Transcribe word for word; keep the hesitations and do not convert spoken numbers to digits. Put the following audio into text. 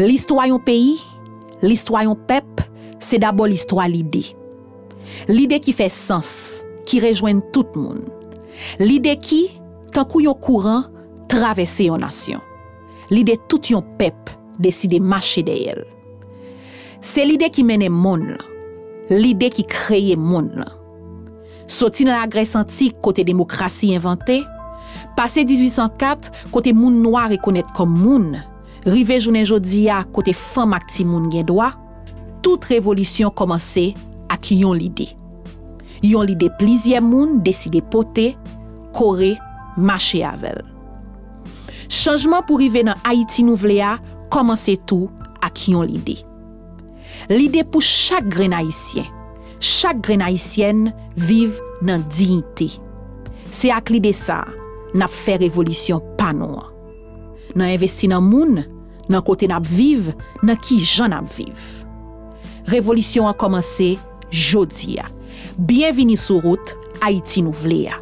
Listwa yon peyi, listwa yon pèp, se dabò listwa lide. Lide ki fè sans, ki rejwenn tout moun. Lide ki, tankou yon kouran, travèse yon nasyon. Lide tout yon pèp deside mache dèyè l. Se lide ki mennen monn lan, lide ki kreye monn lan. Soti nan Lagrès antik kote demokrasi envante, pase dizuit san kat kote moun nwa rekonèt kòm moun, rive jounen jodi a kote fanm ak timoun gen dwa, tout revolisyon kòmanse ak yon lide. Yon lide plizyè moun deside pote, kore, mache avè l. Chanjman pou rive nan Ayiti nou vle a kòmanse tou ak yon lide. Lide pou chak grenn Ayisyen, chak grenn Ayisyèn viv nan diyite. Se ak lide sa a n ap fè revolisyon pa nou an. Nan envesti nan moun, nan kote n ap viv, nan kijan n ap viv. Revolisyon an kòmanse jodi a. Byenvini sou wout Ayiti nou vle a.